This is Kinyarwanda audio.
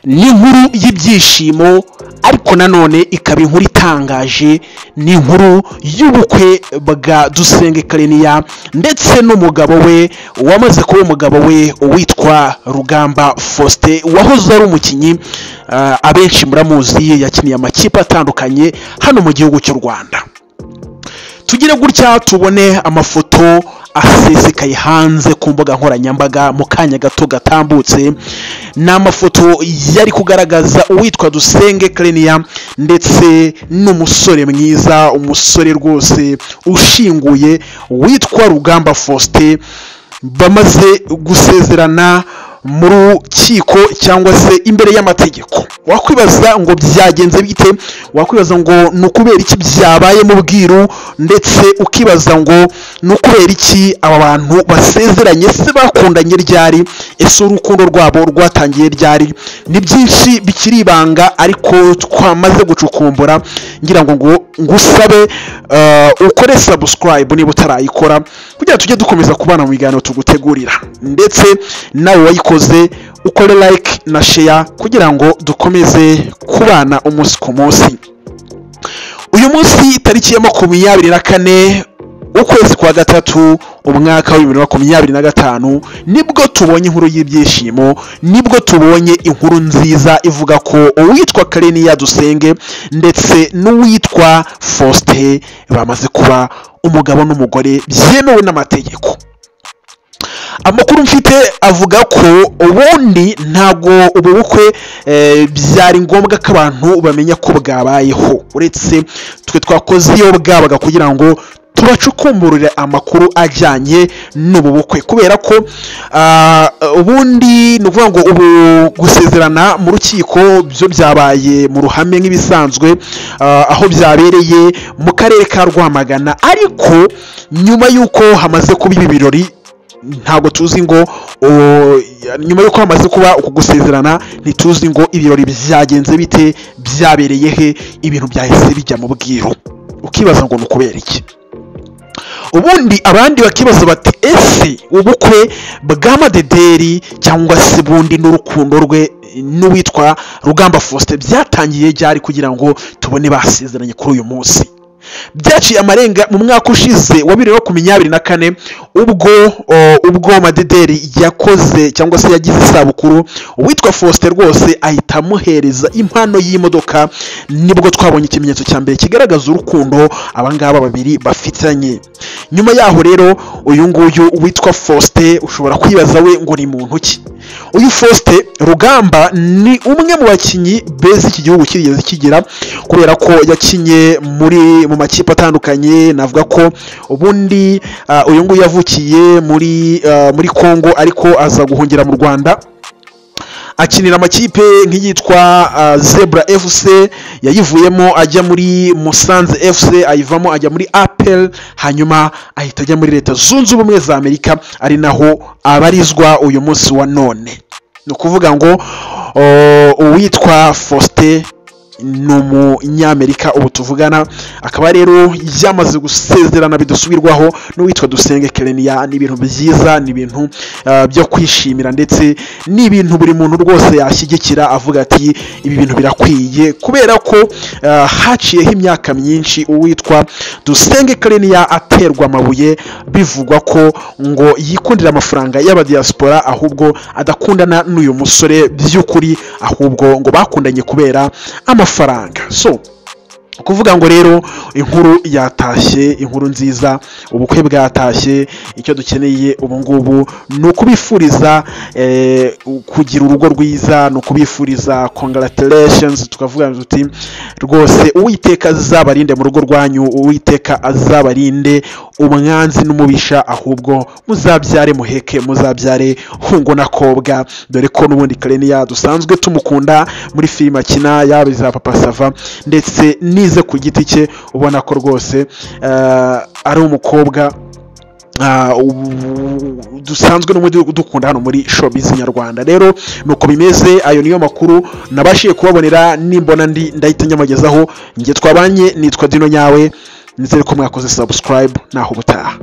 Ni inkuru y'ibyishimo, ariko nanone ikaba inkuru itangaje. Ni inkuru y'ubukwe bwa Dusenge Clenia ndetse n'umugabo we wamaze kuba umugabo we witwa Rugamba Faustin, wahoze ari umukinnyi, abenshi muramuzi, yakiniye amakipe atandukanye hano mu gihugu cy'u Rwanda. Tugire gutya tubone amafoto asesekaye hanze ku mbuga nkoranyambaga mu kanya gato gatambutse. Ni amafoto yari kugaragaza uwitwa Dusenge Clenia ndetse n'umusore mwiza, umusore rwose ushinguye witwa Rugamba Faustin, bamaze gusezerana mu rukiko cyangwa se imbere y'amategeko. Wakwibaza ngo byagenze bite, wakwibaza ngo ni ukubera iki byabaye mu bwiru, ndetse ukibaza ngo ni ukubera iki aba bantu basezeranye, se bakundanye ryari, ese urukundo rwabo rwatangiye ryari? Ni byinshi bikiri ibanga ariko twamaze gucukumbura. Ngira ngo ngusabe ukore subscribe niba utarayikora, kugira tujye dukomeza kubana mu biganiro tugutegurira, ndetse nawe wayikoze ukore like na share kugira ngo dukomeze kubana umunsi ku munsi. Uyu munsi tariki ya 24 ukwezi kwa gatatu umwaka wa 2025, nibwo tubonye inkuru y'ibyishimo, nibwo tubonye inkuru nziza ivuga ko uwitwa Clenia Dusenge ndetse n'uwitwa Faustin bamaze kuba umugabo n'umugore byemewe n'amategeko. Amakuru mfite avuga ko ubundi ntabwo ubu bukwe byari ngombwa ko abantu bamenya ko bwabayeho, uretse twe twakoze iyo bwabaga kugira ngo tubacukumburire amakuru ajyanye n'ubu bukwe, kubera ko ubundi ni ukuvuga ngo ubu gusezerana mu rukiko byo byabaye mu ruhame nk'ibisanzwe, aho byabereye mu karere ka Rwamagana. Ariko nyuma y'uko hamaze kuba ibi birori, ntabwo tuzi ngo nyuma y'uko hamaze kuba uku gusezerana, ntituzi ngo ibirori byagenze bite, byabereye he, ibintu byahise bijya mu bwiru. Ukibaza ngo ni ukubera iki? Ubundi abandi bakibaza bati ese ubukwe bwa Madederi cyangwa se bundi n'urukundo rwe n'uwitwa Rugamba Faustin byatangiye ryari kugira ngo tubone basezeranye kuri uyu munsi? Byaciye amarenga mu mwaka ushize wa 2024, ubwo Madederi yakoze cyangwa se yagize isabukuru, uwitwa Faustin rwose ahita amuhereza impano y'imodoka. Nibwo twabonye ikimenyetso cya mbere kigaragaza urukundo abangaba babiri bafitanye. Nyuma yaho rero uyu nguyu witwa Faustin, ushobora kwibaza we ngo ni muntu ki? Uyu Faustin Rugamba ni umwe mu bakinnyi beza iki gihugu kirigeze kigira, kubera ko yakinye mu makipe atandukanye. Navuga ko ubundi uyu nguyu yavukiye muri Congo, ariko aza guhungira mu Rwanda, akinira amakipe nk'iyitwa Zebra FC, yayivuyemo ajya muri Musanze FC, ayivamo ajya muri APR, hanyuma ahita ajya muri Leta Zunze Ubumwe za Amerika, ari naho abarizwa uyu munsi wa none. Ni ukuvuga ngo uwitwa Faustin ni umunyamerika ubu tuvugana, akaba rero yamaze gusezerana bidasubirwaho n'uwitwa Dusenge Clenia. Ni ibintu byiza, ni ibintu byo kwishimira, ndetse ni ibintu buri muntu rwose yashyigikira avuga ati ibi bintu birakwiye, kubera ko haciyeho imyaka myinshi uwitwa Dusenge Clenia aterwa amabuye, bivugwa ko ngo yikundira amafaranga y'abadiaspora, ahubwo adakundana n'uyu musore by'ukuri, ahubwo ngo bakundanye kubera amafaranga. So kuvuga ngo rero inkuru yatashye, inkuru nziza, ubukwe bwatashye. Icyo dukeneye ubu ngubu ni ukubifuriza kugira urugo rwiza, ni ukubifuriza congratulations, tukavuga tuti rwose Uwiteka azabarinde mu rugo rwanyu, Uwiteka azabarinde umwanzi n'umubisha, ahubwo muzabyare muheke, muzabyare hungu na kobwa, dore ko n'ubundi Clenia dusanzwe tumukunda muri filime akina, yaba iza Papa Sava ndetse nize ku giti cye, ubona ko rwose ari umukobwa dusanzwe n'ubundi dukunda hano muri showbiz nyarwanda. Rero nuko bimeze, ayo niyo makuru nabashije kubabonera, nimbona ndi ndahita nyamugezaho. Njye twabanye nitwa Dino Nyawe, nizere ko mwakoze subscribe, naho ubutaha.